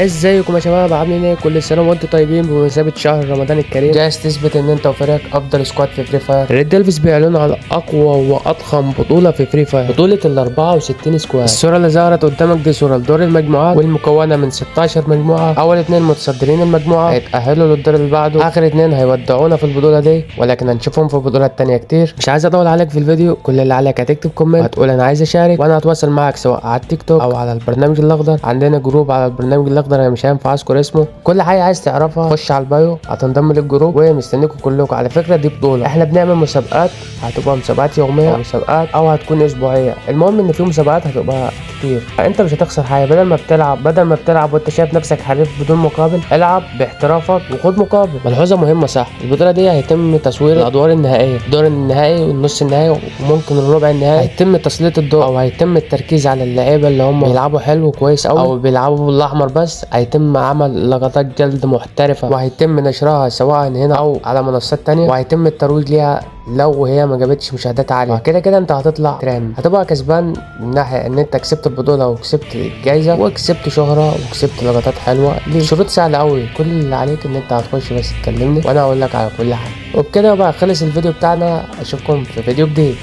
ازيكم يا شباب، عاملين ايه؟ كل سنة وانتم طيبين. بمناسبة شهر رمضان الكريم، جاهز تثبت ان انت وفريقك افضل squad في Free Fire؟ Red Devils بيعلنوا على اقوى واضخم بطوله في Free Fire، بطوله ال 64 squad. الصورة اللي ظهرت قدامك دي صوره لدور المجموعات، والمكونه من 16 مجموعة. اول اتنين متصدرين المجموعة هيتاهلوا للدور اللي بعده، اخر اتنين هيودعونا في البطولة دي، ولكن هنشوفهم في بطولات تانية كتير. مش عايز اطول عليك في الفيديو، كل اللي عليك هتكتب comment هتقول انا عايز اشارك، وانا هتواصل معاك سواء على التيك توك او على البرنامج الاخضر. عندنا group على البرنامج الاخضر، انا مش هينفع اذكر اسمه. كل حاجة عايز تعرفها خش على ال bio، هتنضم لل group، ومستنيكم كلكم. على فكرة دي بطوله، احنا بنعمل مسابقات، هتبقى مسابقات يومية او مسابقات او هتكون اسبوعيه. المهم ان في مسابقات هتبقى كتير، انت مش هتخسر حاجة. بدل ما بتلعب وانت شايف نفسك حريف بدون مقابل، العب باحترافك وخد مقابل. ملحوظة مهمه، صح، البطولة دي هيتم تصوير الادوار النهائيه، الدور النهائي والنص النهائي وممكن الربع النهائي. هيتم تسليط الضوء او هيتم التركيز على اللعيبة اللي هم بيلعبوا حلو كويس قوي او بيلعبوا بالاحمر بس. هيتم عمل لقطات جلد محترفه وهيتم نشرها سواء هنا او على منصات تانية، وهيتم الترويج ليها لو هي ما جابتش مشاهدات عالية. كده كده انت هتطلع ترند، هتبقى كسبان من ناحية ان انت كسبت البطولة وكسبت الجايزة وكسبت شهره وكسبت لقطات حلوة. ليه؟ شروط سهلة قوي، كل اللي عليك ان انت هتخش بس تكلمني وانا هقول لك على كل حاجة. وبكده بقى خلص الفيديو بتاعنا، اشوفكم في فيديو جديد.